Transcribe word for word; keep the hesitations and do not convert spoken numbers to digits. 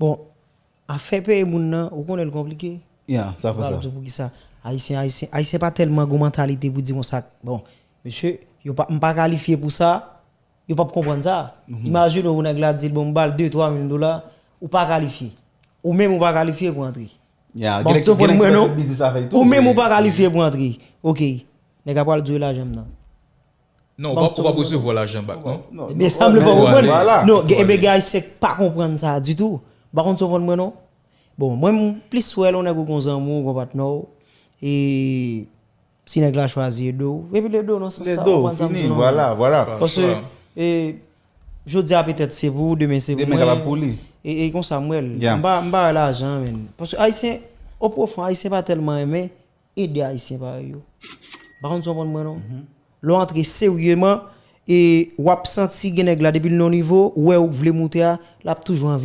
Bon, afè peye moun nan, ou konnen l konplike. Ya, sa fè Ba sa. di w poukisa. Ayisyen, Ayisyen, Ayisyen pa tèlman gon mantalite pou di konsa. Bon, mesye, yo pa, m pa kalifye pou sa, yo p ap konprann sa. Imajine w nèg la di l, bon, m ba l de, twa mil dola, ou pa kalifye. Ou menm ou pa kalifye pou antre. Ya, Bon, gen tu konprann gen mwen, nèg non? ki fè biznis avèk tou. Ou menm ou pa kalifye pou antre. Ok. Nèg la pral di w lajan m nan. Non, ou Bon, pa ou pa resevwa lajan back, non? Non, Men sa m vle fè w men- konprann. Voilà. Non, gen e gen Ayisyen k pa konprann sa ditou. M pa konn si w konprann mwen non. Bon, mwen m plis wè lè w nèg ou gon zanmi w, gon patnè w. E si nèg la chwazi ede w, epi l ede w nan sans sa, Ledo, w konprann sa m di fini, w non. Voilà, voilà. Paske e, jodi a petèt se pou ou, demen se pou Demen mwen. Kapab pou li. E, e konsa m wè l. Yeah. M pa m pa wè lajan, men. Paske Ayisyen, o pwofon, Ayisyen pa tèlman renmen ede Ayisyen parèy yo. M pa konn si w konprann mwen non. Lè w antre seryeman, e w ap santi gen nèg la depi l nan nivo, ou wè ou vle moute a, l ap toujou anvi